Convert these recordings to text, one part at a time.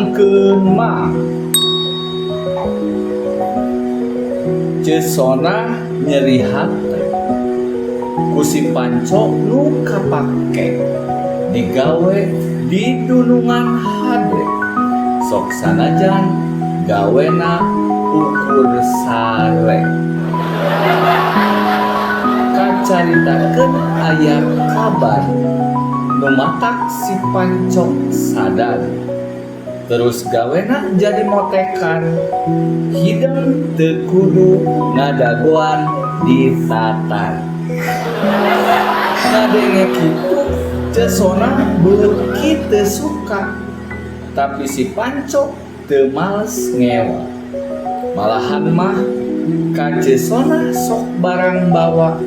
Caangkeun mah. Ceu Sonah nyeri hate ku si Panco nu kapake digawe di dunungan hade, sok sanajan gawena ukur sare. Kacaritakeun aya kabar nu matak si Panco sadar, terus gawena jadi motekan hideng teu kudu ngadagoan ditatar. Ngadenge kitu, Ceu Sonah beuki teu suka, tapi si Panco teu males ngewa, malahan mah ka Ceu Sonah sok barang bawa,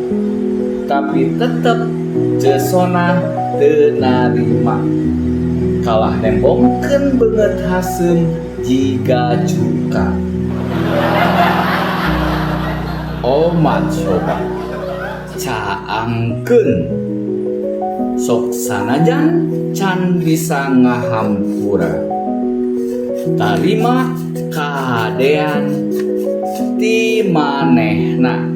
tapi tetep Ceu Sonah teu narima, kalah nembongkeun beungeut haseum jiga cuka. Omat sobat, caangkeun sok sanajan can bisa ngahampura, tarima kahadean ti manehna.